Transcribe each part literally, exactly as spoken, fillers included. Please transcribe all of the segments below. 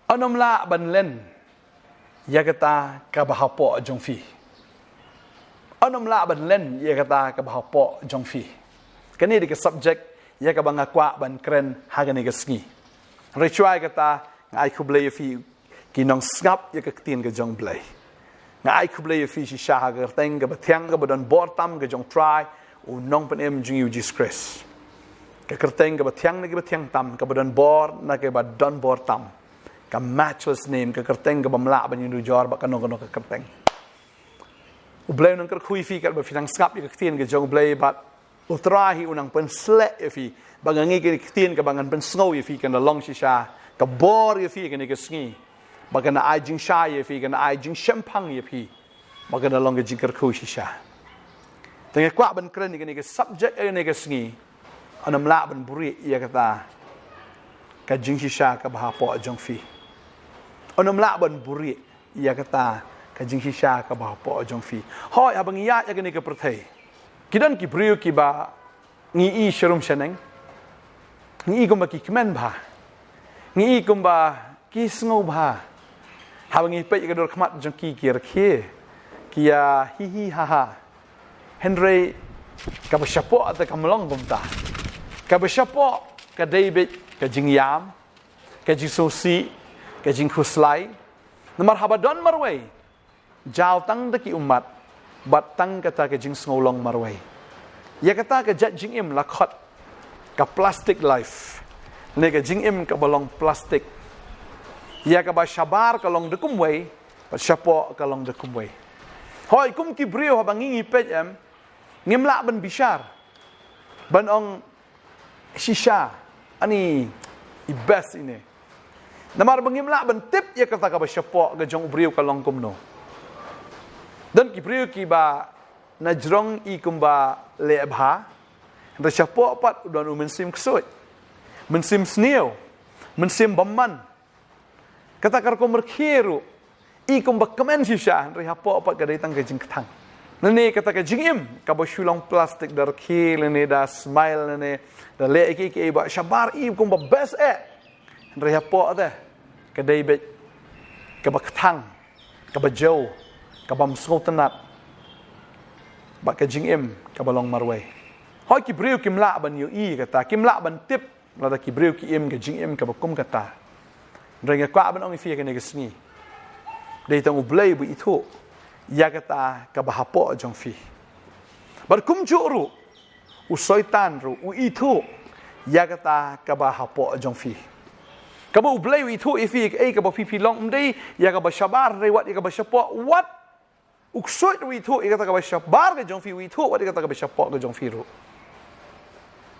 Yn ym lah ban len ïa kata kaba hapoh jong phi. Yn ym lah ban len ïa kata kaba hapoh jong phi. Kane dei ka subject ïa kaba nga kwah ban kren ha kane ka sngi. Hynrei shuwa ïa kata, nga ai khublei ïa phi ki nongsngap ïa ka ktien ka jong U Blei. Nga ai khublei ïa phi shisha ha ka kyrteng kaba thiang kaba don bor tam ka jong U Trai, U Nongpynim jong ngi U Jisu Khrist. Ka kyrteng kaba thiang na kiba thiang tam, kaba don bor na kiba don bor tam. Ka matchless name, ka kyrteng kaba ym lah ban ïanujor bad kano kano ka kyrteng. U Blei un nang kyrkhu ïa phi katba phi nang sngap ïa ka ktien ka jong U Blei, bad U Trai hi un nang pynshlur ïa phi. Ba nga ngeit ka ktien kaba ngan pynsngew ïa phi kan da long shisha ka bor ïa phi kane ka sngi. Ba kan da ai jingshai ïa phi, kan da ai jingshemphang ïa phi. Ba kan da long ka jingkyrkhu shisha. Te nga kwah ban kren ïa kane ka subject ïa kane ka sngi. Yn ym lah ban buhrieh ïa kata ka jingshisha kaba hapoh jong phi. Yn ym lah ban buhrieh ïa kata ka jingshisha kaba hapoh jong phi. Hooid, haba ngi ïaid ïa kane ka pyrthei, ki don ki briew kiba ngi ïohi sharum shaneng, ngi ïohi kumba ki kmen bha, ngi ïohi kumba ki sngewbha. Haba ngi peit ïa ka dur khmat jong ki, ki rkhie, ki ïa hi hi ha ha. Hynrei kaba shapoh te kam long kumta. Kaba shapoh ka dei beit ka jingïam, ka jingsngewsih, ka jingkhuslai. Namar haba don marwei, jaw tang da ki ummat bad tang kata ka jingsngewlong marwei. Ïa kata ka jait jingim la khot ka plastic life, ne ka jingim kaba long plastic. Ïa kaba shabar ka long da kumwei, bad shapoh ka long da kumwei. Hooid, kum ki briew haba ngi ngi peit em, ngim lah ban bishar ban ong shisha ani i best ine. Namar ba ngim lah ban tip ïa kata kaba shapoh ka jong u briew ka long kumno. Don ki briew kiba na jrong i kumba leh bha, hynrei shapoh pat u don u mynsiem ksuid, mynsiem sniew, mynsiem bymman. Kata ka rukom rkhie ruh i kumba kmen shisha, hynrei hapoh pat ka dei tang ka jingkthang. Lane kata ka jingim kaba shu long plastic, da rkhie lane da smile lane da leh kiei kiei ba shabar i kumba best eh. Hynrei hapoh te ka dei beit kaba kthang, kaba jew, kaba ym sngewtynnad, bad ka jingim kaba long marwei. Hooid, ki briew kim lah ban ïohi kata, kim lah ban tip lada ki briew ki im ka jingim kaba kum kata. Hynrei nga kwah ban ong ïa phi kane ka sngi, dei tang U Blei ba ithuh ïa kata kaba hapoh jong phi. Bad kumjuh ruh u Soitan ruh u ithuh ïa kata kaba hapoh jong phi. Kaba U Blei u ithuh ïa phi, kaei kaba phi phi long, ym dei ïa kaba shabar, hynrei wat ïa kaba shapoh, wat u ksuid u ithuh ïa kata kaba shabar ka jong phi, u ithuh wat ïa kata kaba shapoh ka jong phi ruh.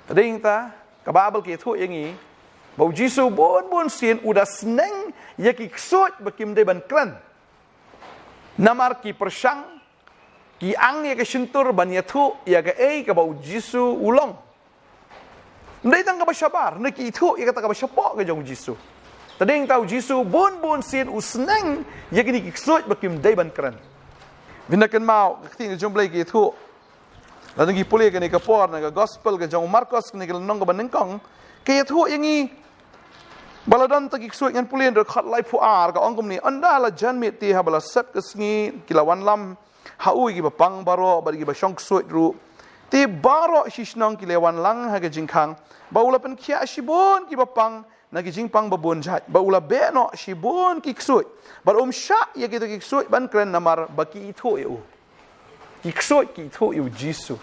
Te dei ta ka Baibl ka ithuh ïa ngi ba U Jisu bun bun sien u da sneng ïa ki ksuid ba kim dei ban kren. Namar ki pyrshang, ki ang ïa ka shyntur ban ïathuh ïa kaei kaba U Jisu u long. Ym dei tang kaba shabar, hynrei ki ithuh ïa kata kaba shapoh ka jong U Jisu. Te dei ta U Jisu bun bun sien u sneng ïa kine ki ksuid ba kim dei ban kren. Phin da kynmaw ka ktien ka jong U Blei ka ithuh, lada ngi pule kane ka por na ka gospel ka jong u Markos, kane ka lynnong kaba nyngkong, ka ithuh ïa ngi ba la don ta ki ksuid. Ngan pule na dkhot laiphew ar, ka ong kumne: Ynda la jan miet te, haba la sep ka sngi, ki la wanlam ha u ïa kiba pang baroh bad ïa kiba shong ksuid ruh. Te baroh shi shnong ki la wan lang ha ka jingkhang, ba u la pynkhiah shibun kiba pang na ki jingpang babun jait, ba u la beh noh shibun ki ksuid. Bad um shah ïa kita ki ksuid ban kren, namar ba ki ithuh ïa u. Ki ksuid ki ithuh ïa U Jisu.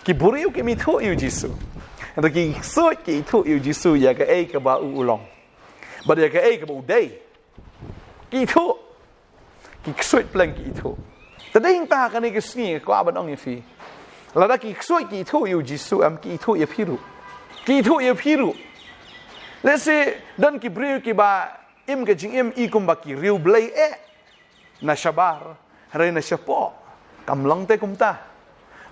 Ki briew kim ithuh ïa U Jisu. Hynrei ki ksuid ki ithuh ïa U Jisu, ïa kaei kaba u u long bad ïa kaei kaba u dei. Ki ithuh. Ki ksuid pleng ki ithuh. Te dei ta kane ka sngi nga kwah ban ong ïa phi, lada ki ksuid ki ithuh ïa U Jisu em, ki ithuh ïa phi ruh. Ki ithuh ïa phi ruh. Lehse don ki briew kiba im ka jingim i kumba ki riewblei eh, na shabar, hynrei na shapoh kam long te kumta.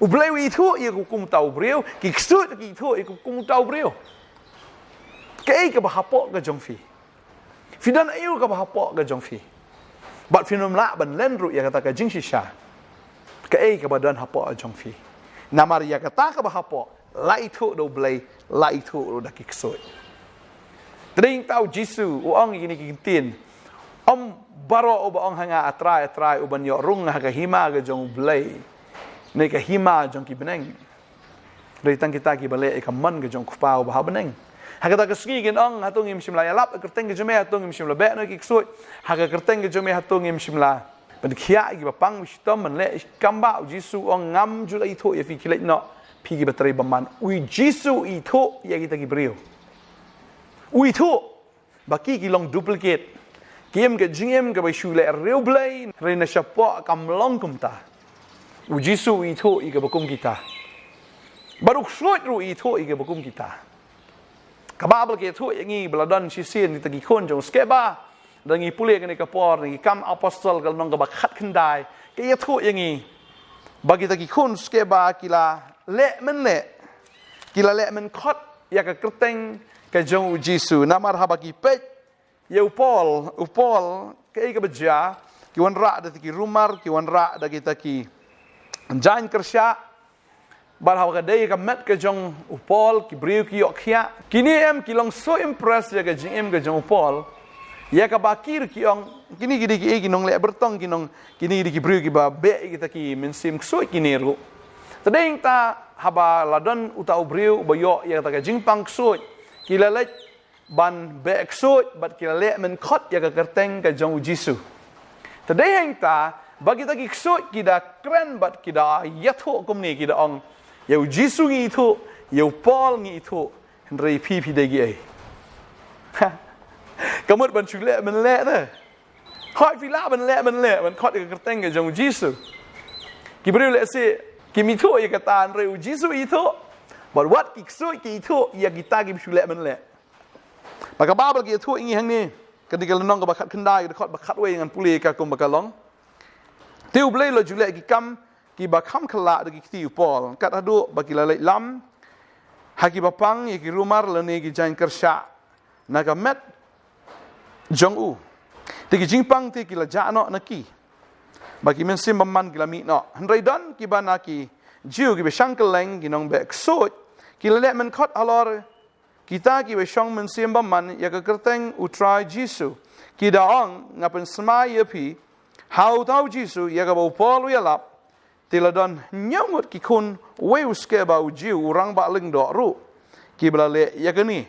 U Blei u ithuh ïa u kumta u briew, ki ksuid ki ithuh ïa u kumta u briew. Kaei kaba hapoh ka jong phi? Phi don aïu kaba hapoh ka jong phi? Bad phin ym lah ban len ruh ïa kata ka jingshisha kaei kaba don hapoh ka jong phi. Namar ïa kata kaba hapoh la ithuh da U Blei, la ithuh ruh da ki ksuid. Dei tau Jisu u ong ïa kine ki ktien. Ym baroh uba ong ha nga, A Trai, A Trai, u ban ïoh rung ha ka hima ka jong U Blei, ne ka hima jong ki bneng. Dei tang kita kiba leh ïa ka mon ka jong U Kpa uba ha bneng. Ha kata ka sngi kin ong, hato ngim shym la ïalap ha ka kyrteng ka jong me, hato ngim shym la beh noh ïa ki ksuid ha ka kyrteng ka jong me, hato ngim shym la pynkhiah ïa kiba pang ba shitom ban leh ïa ki kam bah? U Jisu u ong, ngam ju la ithuh ïa phi, khie leit noh phi kiba trei bymman. U Jisu u ithuh ïa kita ki briew. U ithuh ba ki ki long duplicate. Ki im ka jingim kaba shu leh riewblei, hynrei na shapoh kam long kumta. U Jisu u ithuh ïa kiba kum kita. Bad u ksuid ruh u ithuh ïa kiba kum kita. Ka Baibl ka ïathuh ïa ngi ba la don shisien kita ki khun jong u Skeva. Lada ngi pule kane ka por na Ki Kam Apostol ka lynnong kaba khatkhyndai, ka ïathuh ïa ngi ba kita ki khun Skeva ki la leh mynleh, ki la leh mynkhot ïa ka kyrteng ka jong U Jisu. Namar haba ki peit ïa u Paul, u Paul, kaei kaba jia, ki wanrah da kita ki rumor, ki wanrah da kita ki jaiñ kyrshah. Bad haba ka dei ka met ka jong u Paul, ki briew ki ïoh khiah. Kine em ki long so impress ïa ka jingim ka jong u Paul, ïa kaba ki ruh ki ong, kine ki dei kiei ki nongleh byrtong, ki nong, kine ki dei ki briew kiba beh ïa kita ki mynsiem ksuid kine ruh. Te dei nangta haba la don uta u briew uba ïoh ïa kata ka jingpang ksuid, ki la leit ban beh ksuid bad ki la leh mynkhot ïa ka kyrteng ka jong U Jisu. Te dei hangta ba kita ki ksuid ki da kren bad ki da ïathuh kumne, ki da ong, ïa U Jisu ngi ithuh, ïa u Paul ngi ithuh, hynrei phi, phi dei kiei? Ka mut ban shu leh mynleh te. Hooid, phi lah ban leh mynleh, mynkhot ïa ka kyrteng ka jong U Jisu. Ki briew lehse kim ithuh ïa kata, hynrei U Jisu u ithuh. Bad wat ki ksuid ki ithuh ïa kita kiba shu leh mynleh. Bad ka Baibl ka ïathuh ïa ngi hangne, kane ka lynnong kaba khatkhyndai, ka dkhot ba khatwei, ngan pule ïa ka kumba ka long. Te U Blei u la ju leh ki kam kiba kham khlaiñ da ki kti u Paul, kat haduh ba ki la leit lam ha kiba pang ïa ki rumor lane ki jaiñ kyrshah na ka met jong u. Te ki jingpang te ki la jah noh na ki, bad ki mynsiem bymman ki la mih noh. Hynrei don kiba na ki Jiw kiba shang kylleng, ki nongbeh ksuid, ki la leh mynkhot halor kita kiba shong mynsiem bymman ïa ka kyrteng U Trai Jisu, ki da ong, nga pynsmai ïa phi, ha uta U Jisu ïa kaba u Paul u ïalap, te la don hynñiew ngut ki khun uwei u Skeva u Jiw, u rangbah lyngdoh ruh, kiba la leh ïa kane.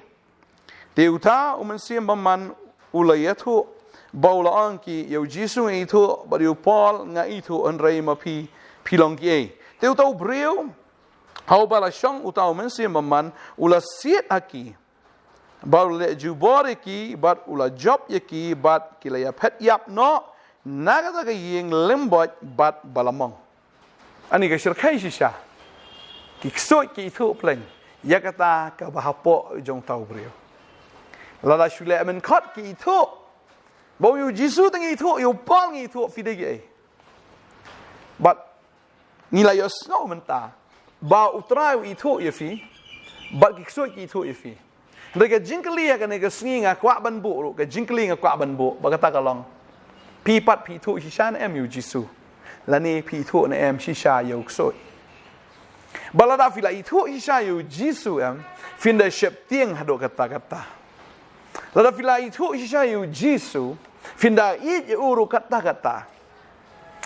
Te uta u mynsiem bymman u la ïathuh, bad u la ong, ki, ïa U Jisu nga ithuh, bad ïa u Paul nga ithuh, hynrei ma phi, phi long kiei? Te uta u briew ha uba la shong uta u mynsiem bymman u la siat ha ki, bad u la leh jubor ïa ki, bad u la jop ïa ki, bad ki la ïaphet ïap noh na kata ka ïing lymbot bad balamong. Ani ka shyrkhei shisha. Ki ksuid ki ithuh pleng ïa kata kaba hapoh jong uta u briew. Lada shu leh mynkhot ki ithuh, ba ïa U Jisu te ngi ithuh, ïa u Paul ngi ithuh, phi dei kiei? Bad ngi la ïohsngew mynta ba U Trai u ithuh ïa phi, bad ki ksuid ki ithuh ïa phi. Hynrei ka jingkylli ha kane ka sngi nga kwah ban buh ruh, ka jingkylli nga kwah ban buh, ba kata ka long, phi pat phi ithuh shisha ne em ïa U Jisu, lane phi ithuh ne em shisha ïa u ksuid? Ba lada phi la ithuh shisha ïa U Jisu em, phin da sheptieng haduh katta katta. Lada phi la ithuh shisha ïa U Jisu, phin da ïeit ïa u ruh katta katta.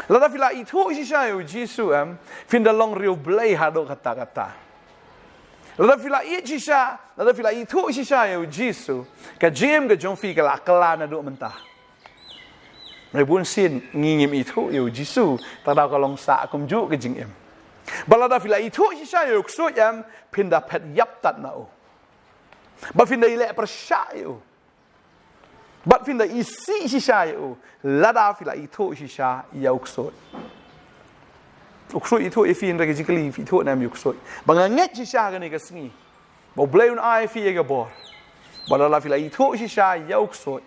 Lada phi la ithuh shisha ïa U Jisu em, phin da long riewblei haduh katta katta. Lada phi la ïeit shisha, lada phi la ithuh shisha ïa U Jisu, ka jingim ka jong phi ka la kylla naduh mynta. Hynrei bunsien ngi ngim ithuh ïa U Jisu, te daw ka long sah kumjuh ka jingim. Ba lada phi la ithuh shisha ïa u ksuid em, phin da phet ïap tad na u. Ba phin da ïaleh pyrshah ïa u. Bad phin da isih shisha ïa u, lada phi la ithuh shisha ïa u ksuid. U ksuid ithuh ïa phi, hynrei ka jingkylli, phi ithuh ne em ïa u ksuid? Ba nga ngeit shisha ha kane ka sngi ba U Blei un ai ïa phi ïa ka bor. Ba lada phi la ithuh shisha ïa u ksuid,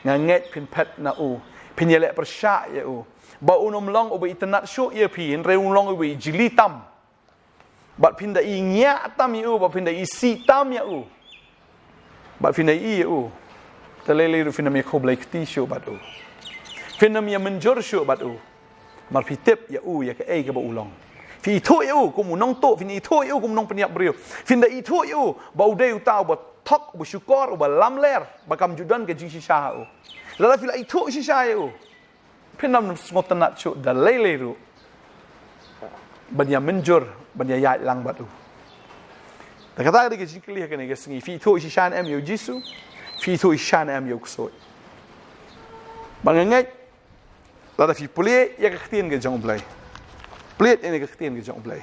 nga ngeit phin phet na u, phin ïaleh pyrshah ïa u. Ba un ym long uba itynnad shuh ïa phi, hynrei un long uba ijli tam. Bad phin da ingiah tam ïa u, bad phin da isih tam ïa u. Bad phin da ïohi ïa u. Te lei lei ruh phin ym ïakhublei kti shuh bad u. Phin ym ïamynjur shuh bad u. Namar phi tip ïa u ïa kaei kaba u long. Phi ithuh ïa u kum u nongtuh, phin ithuh ïa u kum u nongpynïap briew. Phin da ithuh ïa u ba u dei uta uba thok, uba shukor, uba lamler, ba kam ju don ka jingshisha ha u. Lada phi la ithuh shisha ïa u, phin ym sngewtynnad shuh da lei lei ruh ban ïa mynjur, ban ïa ïaid lang bad u. Te kata ka dei ka jingkylli ha kane ka sngi, phi ithuh shisha ne em ïa u Jisu, phi ithuh shisha ne em ïa u ksuid. Ba nga ngeit, lada phi plie ïa ka ktien ka jong u Blei. Plie ïa ka ktien ka jong u Blei.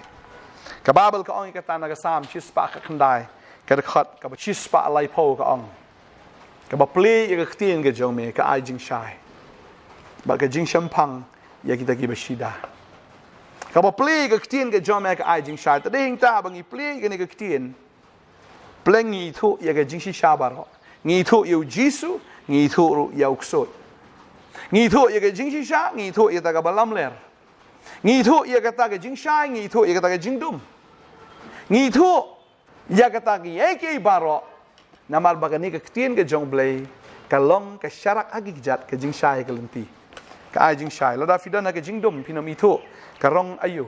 Ka Baibl ka ong ïa kata na ka Salm shispah khatkhyndai, ka dkhot kaba shispah laiphew ka ong: Kaba plie ïa ka ktien ka jong me ka ai jingshai, bad ka jingshemphang ïa kita kiba shida. Kaba plie ïa ka ktien ka jong me ka ai jingshai. Te dei hangta ba ngi plie ïa kane ka ktien, pleng ngi ithuh ïa ka jingshisha baroh. Ngi ithuh ïa u Jisu, ngi ithuh ruh ïa u ksuid. Ngi ithuh ïa ka jingshisha, ngi ithuh ïa kata kaba lamler. Ngi ithuh ïa kata ka jingshai, ngi ithuh ïa kata ka jingdum. Ngi ithuh ïa kata kiei kiei baroh. Namar ba kane ka ktien ka jong u Blei ka long ka sharak ha ki kjat, ka jingshai ka lynti. Ka ai jingshai. Lada phi don ha ka jingdum, phin ym ithuh ka rong aïu.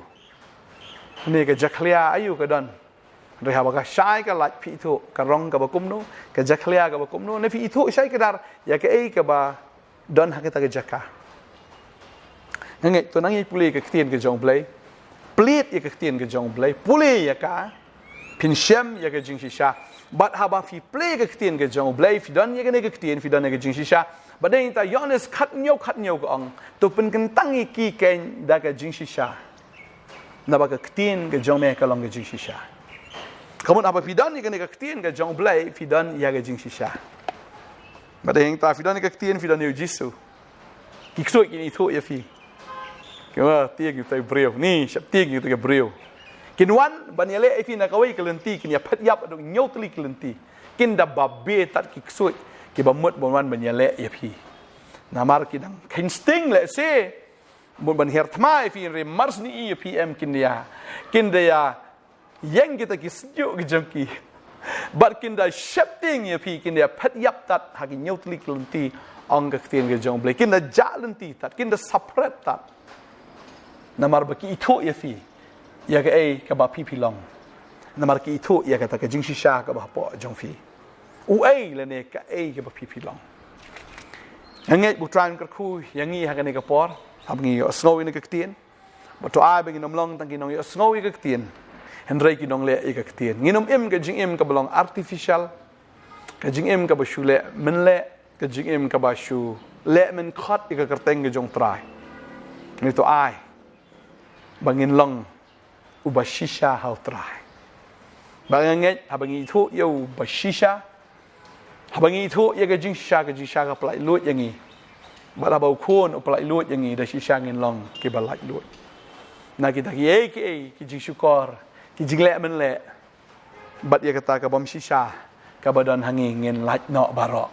Ne ka jakhlia aïu ka don. Hynrei haba ka shai ka lait, phi ithuh ka rong kaba kumno, ka jakhlia kaba kumno, ne phi ithuh shai kdar ïa kaei kaba don ha kata ka jaka. Nga ngeit to nang ïa pule ïa ka ktien ka jong u Blei. Plie ïa ka ktien ka jong u Blei, pule ïa ka, phin shem ïa ka jingshisha. Bad haba phi plie ïa ka ktien ka jong u Blei, phi don ïa kane ka ktien, phi don ïa ka jingshisha. Bad dei ta Ïoannis khathynñiew khathynñiew ka ong, to pynkyntang ïa ki keiñ da ka jingshisha. Naba ka ktien ka jong me ka long ka jingshisha. Ka mut haba phi don ïa kane ka ktien ka jong u Blei, phi don ïa ka jingshisha. Bad dei ta phi don ïa ka ktien, phi don ïa u Jisu. Ki ksuid kin ithuh ïa phi. Ki wan tieng ïa utai u briew. Ni, sheptieng ïa utai u briew. Kin wan ban ïaleh ïa phi na kawei ka lynti, kin ïa phet ïap haduh hynñiew tylli ki lynti. Kin da babe tat ki ksuid kiba mut ban wan ban ïaleh ïa phi. Namar ki dang kheiñ sting lehse, mut ban hiar thma ïa phi, hynrei mar shu ïohi ïa phi em kin ïa, kin da ïa ïeng kita ki snieh ki jong ki. Bad kin da sheptieng ïa phi, kin da ïa phet ïap tat ha ki hynñiew tylli ki lynti, ong ka ktien ka jong u Blei. Kin da jah lynti tat, kin da separate tat. Namar ba ki ithuh ïa phi, ïa kaei kaba phi phi long. Namar ki ithuh ïa kata ka jingshisha kaba hapoh jong phi. Uei lane kaei kaba phi phi long. Nga ngeit ba U Trai un kyrkhu ïa ngi ha kane ka por, haba ngi ïohsngew ïa kane ka ktien. Bad to ai ba ngin ym long tang ki nongïohsngew ïa ka ktien, hynrei ki nongleh ïa ka ktien. Ngin ym im ka jingim kaba long artificial, ka jingim kaba shu leh mynleh, ka jingim kaba shu leh mynkhot ïa ka kyrteng ka jong U Trai. Ngi to ai ba ngin long uba shisha ha U Trai. Ba nga ngeit haba ngi ithuh ïa uba shisha, haba ngi ithuh ïa ka jingshisha, ka jingshisha ka pyllait luid ïa ngi. Bad haba U Khun u pyllait luid ïa ngi, da shisha ngin long kiba lait luid na kita kiei kiei ki jingshukor, ki jingleh mynleh. Bad ïa kata ka bym shisha kaba don ha ngi ngin lait noh baroh.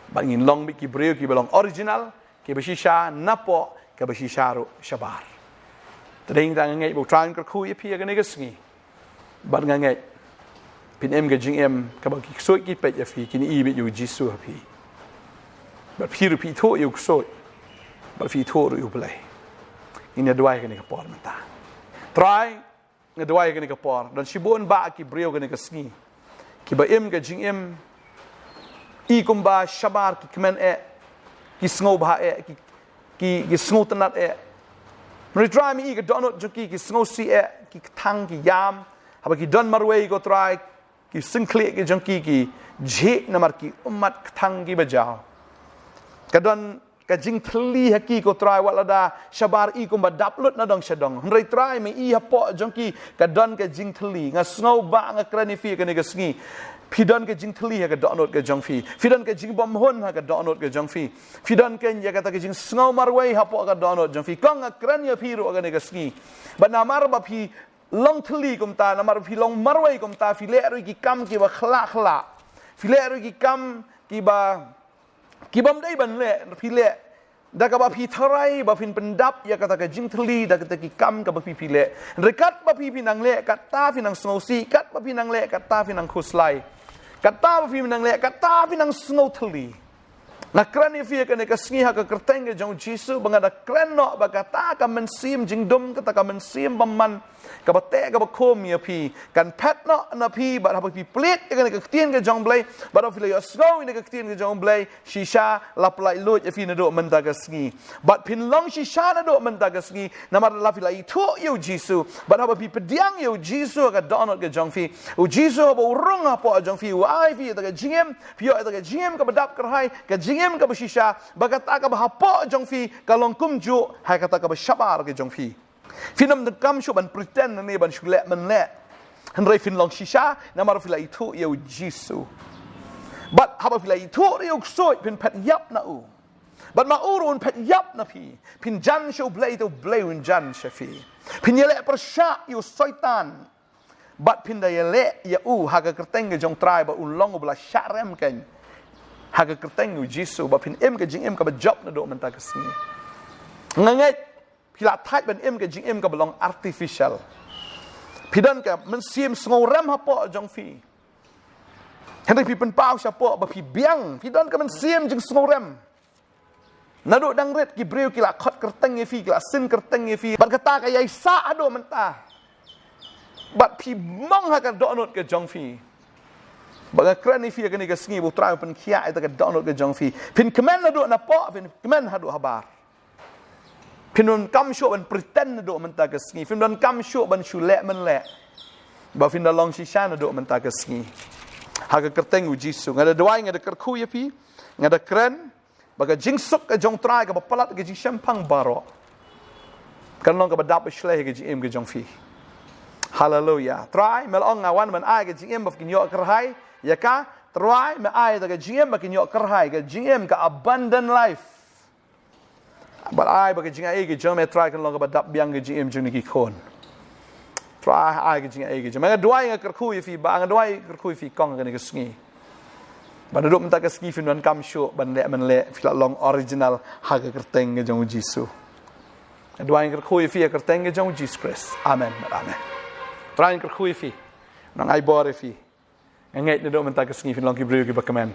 Bad ngin long beit ki briew kiba long original, kiba shisha napoh, kaba shisha ruh shabar. Te dei ta nga ngeit ba U Trai un kyrkhu ïa phi ha kane ka sngi. Bad nga ngeit phin im ka jingim kaba ki ksuid ki peit ïa phi, kin ïohi beit ïa u Jisu ha phi. Bad phi ruh phi ithuh ïa u ksuid. Bad phi ithuh ruh ïa u Blei. Ngin ïa duwai ha kane ka por mynta. Trai, nga duwai ha kane ka por, don shibun bah ki briew ha kane ka sngi kiba im ka jingim i kumba shabar, ki kmen eh, ki sngewbha eh, ki, ki, ki sngewtynnad eh. Hynrei Trai, me i ka dohnud jong ki, ki sngewsih eh, ki kthang ki ïam. Haba ki don marwei, ko Trai, ki syngkhlieh ki jong ki ki jhieh namar ki ummat kthang kiba jaw. Ka don ka jingthylli ha ki, ko Trai, wat lada shabar i kumba dap lut na dong sha dong. Hynrei Trai, me i hapoh jong ki ka don ka jingthylli. Nga sngewbha, nga kren ïa phi ha kane ka sngi. Phi don ka jingthylli ha ka dohnud ka jong phi. Phi don ka jingbymhun ha ka dohnud ka jong phi. Phi don ka, ïa kata ka jingsngew marwei hapoh ka dohnud jong phi. Kong, nga kren ïa phi ruh ha kane ka sngi. Bad namar ba phi long thylli kumta, namar ba phi long marwei kumta, phi leh ruh ki kam kiba khlak khlak. Phi leh ruh ki kam kiba, ki bym dei ban leh, phi leh da kaba phi tharai ba phin pyndap ïa kata ka jingthylli da kata ki kam kaba phi phi leh. Hynrei katba phi phi nang leh, kata phi nang sngewsih, katba phi nang leh, kata phi nang khuslai. Kata ba phi nang leh, kata phi nang sngewthylli. Nga kren ïa phi kane ka sngi ha ka kyrteng ka jong u Jisu, ba nga da kren noh ba kata ka mynsiem jingdum, kata ka mynsiem bymman, kaba teh kaba khum ïa phi, kan phet noh na phi, bad haba phi plie ïa kane ka ktien ka jong u Blei, bad haba phi la ïohsngew ïa kane ka ktien ka jong u Blei, shisha la pyllait luid ïa phi naduh mynta ka sngi. Bad phin long shisha naduh mynta ka sngi, namar lada phi la ithuh ïa u Jisu, bad haba phi pdiang ïa u Jisu ha ka dohnud ka jong phi, u Jisu haba u rung hapoh jong phi, u ai phi ïa kata ka jingim, phi ïoh ïa kata ka jingim kaba dap kyrhai, ka jingim kaba shisha, ba kata kaba hapoh jong phi ka long kumjuh ha kata kaba shabar ka jong phi. Phin ym donkam shuh ban pretend ne ban shu leh mynleh. Hynrei phin long shisha namar phi la ithuh ïa u Jisu. Bad haba phi la ithuh ïa u ksuid, phin phet ïap na u. Bad ma u ruh un phet ïap na phi. Phin jan sha u Blei te u Blei un jan sha phi. Phin ïaleh pyrshah ïa u Soitan. Bad phin da ïaleh ïa u ha ka kyrteng ka jong u Trai, bad un long uba la shah rem kein ha ka kyrteng u Jisu, bad phin im ka jingim kaba jop naduh mynta ka sngi. Nga ngeit phi la thait ban im ka jingim kaba long artificial. Phi don ka mynsiem sngewrem hapoh jong phi. Hynrei phi pynpaw shapoh ba phi biang, phi don ka mynsiem jingsngewrem. Naduh dang rit ki briew ki la khot kyrteng ïa phi, ki la sin kyrteng ïa phi. Bad kata ka ïai sah haduh mynta. Bad phi mong ha ka dohnud ka jong phi. Ba nga kren ïa phi ha kane ka sngi, ba u Trai un pynkhiah ïa kata ka dohnud ka jong phi. Phin kmen naduh napoh, phin kmen haduh habar. Phin ym donkam shuh ban pretend naduh mynta ka sngi. Phin ym donkam shuh ban shu leh mynleh. Ba phin da long shisha naduh mynta ka sngi. Ha ka kyrteng u Jisu. Nga da duwai, nga da kyrkhu ïa phi. Nga da kren ba ka jingsuk ka jong u Trai kaba palat ka jingshemphang baroh kan long kaba dap shlei ha ka jingim ka jong phi. Haleluya. Trai, me la ong nga wan ban ai ka jingim ba kin ïoh kyrhai ïa ka. Trai, me ai ïa ka jingim ba kin ïoh kyrhai, ka jingim ka abundant life. Bad ai ba ka jingai ka jong me, Trai, kan long kaba dap biang ka jingim jong kine ki khun. Trai, ai ka jingai ka jong me. Nga duwai, nga kyrkhu ïa phi, ba nga duwai kyrkhu ïa phi kong ha kane ka sngi. Ba naduh mynta ka sngi phin ym donkam shuh ban leh mynleh, phi la long original ha ka kyrteng ka jong u Jisu. Nga duwai, nga kyrkhu ïa phi ha ka kyrteng ka jong u Jisu Khrist. Amen. Amen. Trai, nga kyrkhu ïa phi. Nang ai bor ïa phi. Nga ngeit naduh mynta ka sngi phin long ki briew kiba kmen.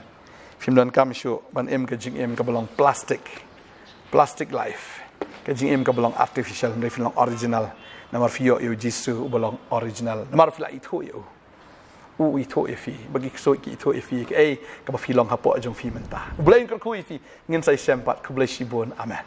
Phim donkam shuh ban im ka jingim kaba long plastic. Plastic life. Ka jingim kaba long artificial, hynrei phin long original. Namar phi ïoh ïa u Jisu uba long original. Namar phi la ithuh ïa u. U ithuh ïa phi. Ba ki ksuid ki ithuh ïa phi. Kaei kaba phi long hapoh jong phi mynta. U Blei un kyrkhu ïa phi. Ngin sa ïashem pat. Khublei shibun. Amen.